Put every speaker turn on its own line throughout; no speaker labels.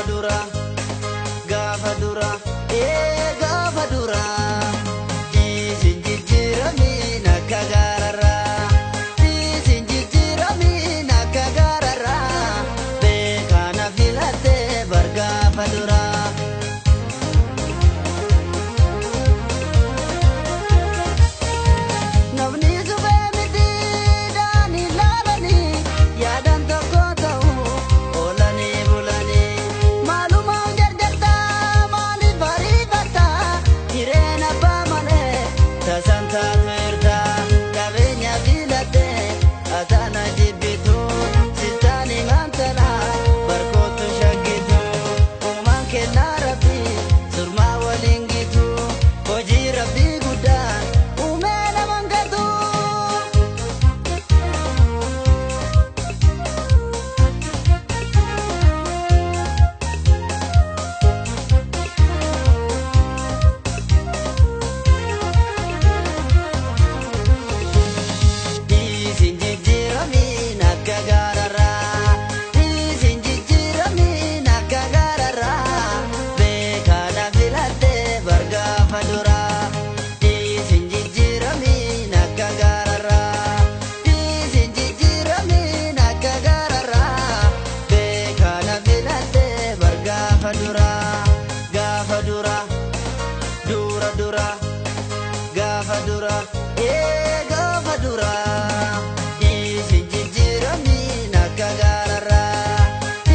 Dura dura gaafa dura ee gaafa dura isin jijjiiramiin akka gaararraa isin jijjiiramiin akka gaararraa beekana filattee bar gaafa dura. Namni suphee miti daanii laalanii yaadan tokko ta'u oolanii bulanii maalumaan jarjartaa maaliif ariifataa jireen abbaa malee tasan taatu ertaa qabeenya filattee ataana jibbitu sittaani maantana barkootu shaggitu uumaan kennaa rabbii surmaa waliin gitu hojii rabbii guddaa uumee naman gatu. Isin jijjiiramiin akka gaararraa isin jijjiiramiin akka gaararraa beekana filattee bar gaafa duraa. Isin jijjiiramiin akka gaararraa isin jijjiiramiin akka gaararraa beekana filattee bar gaafa duraa gaafa duraa dura dura gaafa dura ee gaafa dura isin jijjiiramiin akka gaararraa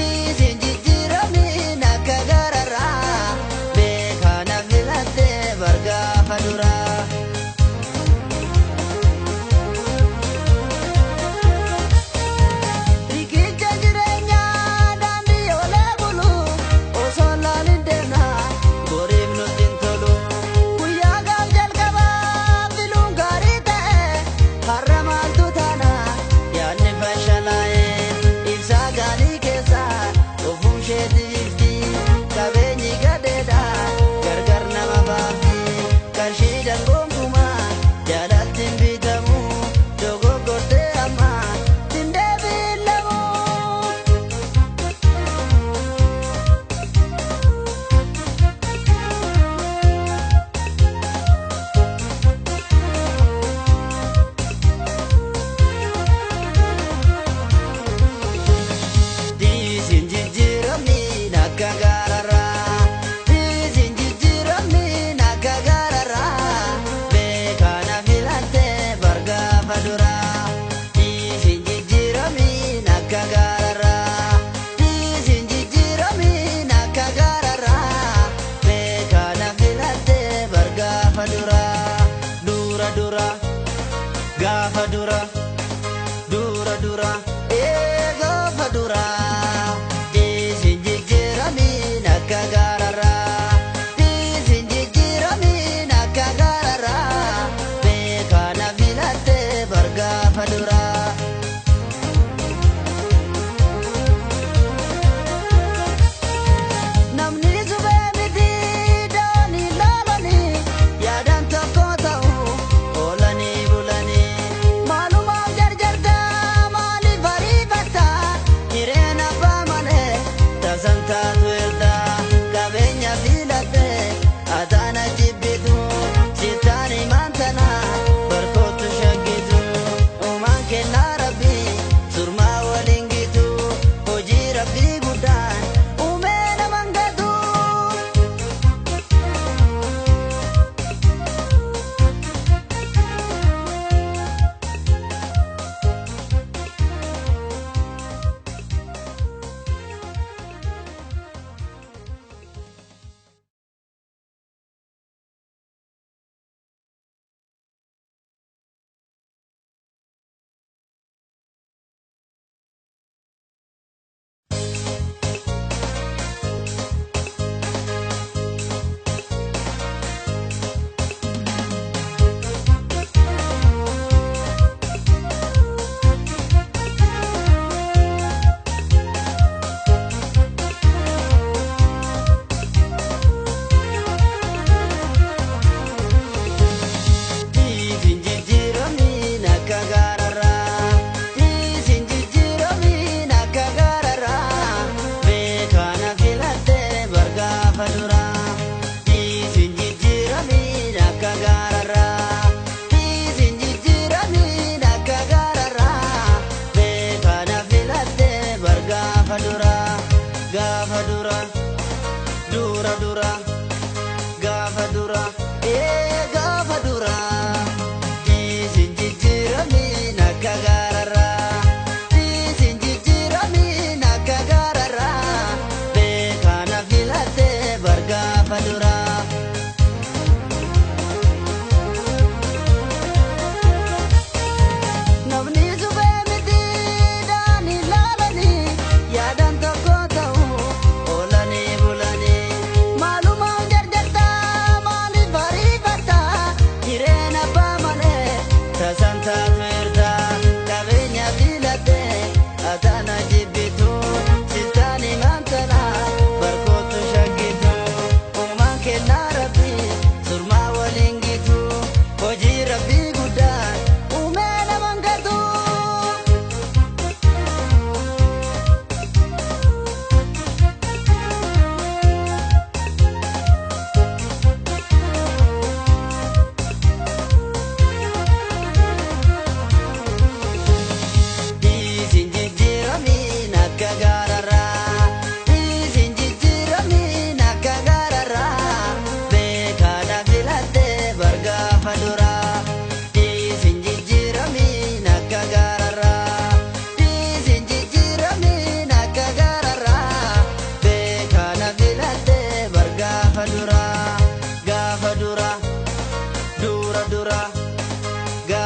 isin jijjiiramiin akka gaararraa beekana filattee bar gaafa duraa. Riqicha jireenyaa daandii olee bulu osoo laalin deemnaa boriif nutti hin tolu. Guyyaa gaaf jalqabaa filuun gaarii ta'e har'a maaltu taana yaadni fashalaa'e ibsaa gaalii keessaa ofuun isheetii ifti qabeenyi gadeedha gargar nama baafti qarshii dangoonkumaa jaalatti hin bitamu dogoggortee amma hin deebiilamu. Isin jijjiiramiin akka gaararraa isin jijjiiramiin akka gaararraa beekana filattee bar gaafa duraa. Isin jijjiiramiin akka gaararraa isin jijjiiramiin akka gaararraa beekana filattee bar gaafa duraa. Dura dura gaafa dura. Dura dura ee gaafa dura isin jijjiiramiin akka gaararraa isin jijjiiramiin akka gaararraa beekana filattee bar gaafa duraa. Namni suphee miti daanii laalanii yaadan tokko ta'u oolanii bulanii maalumaaf jarjartaa maaliif ariifataa jireen abbaa malee tasan taatu ertaa.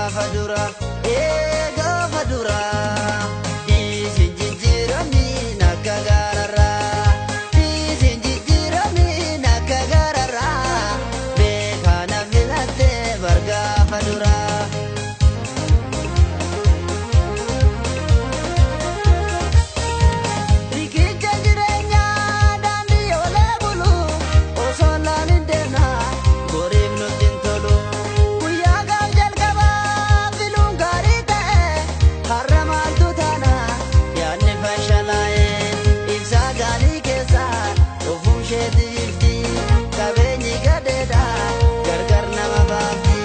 Gaafa dura, ee gaafa dura. Isin jijjiiramiin akka gaararraa. Isin jijjiiramiin akka gaararraa. Beekaa na filattee bar gaafa dura. Riqicha jireenyaa daandii olee bulu osoo laalin deemnaa goriif nutti hin tolu. Guyyaa gaaf jalqabaa filuun gaarii ta'e har'a maaltu taana yaadni fashalaa'e ibsaa gaalii keessaa ofuun isheetti ifti qabeenyi gadeedha gargar nama baafti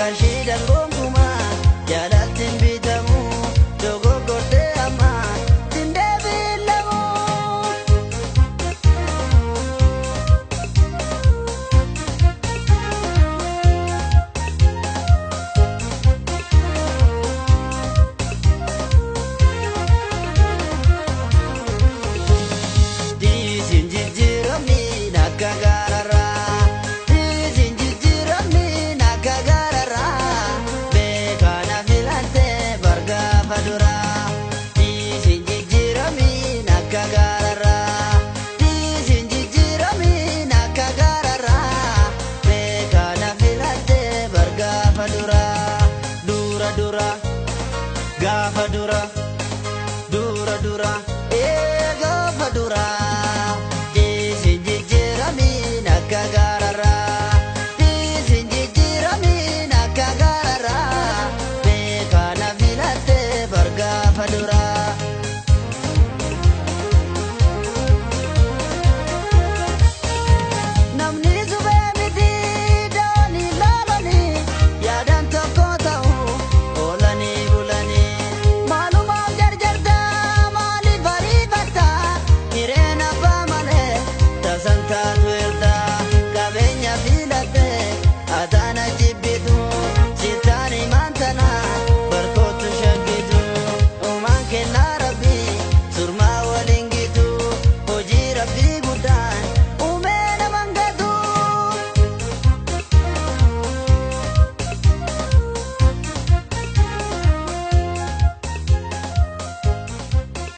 qarshii dangoonkumaa jaalatti hin bitamu dogoggortee amma hin deebiilamu. Diisin jijjiiramiin akka gaararraa. Diisin jijjiiramiin akka gaararraa. Beekaa na filattee bar gaafa duraa. Diisin jijjiiramiin akka gaararraa. Diisin jijjiiramiin akka gaararraa. Beekaa na filattee bar gaafa duraa. Dura dura gaafa dura. Dura dura ee gaafa dura.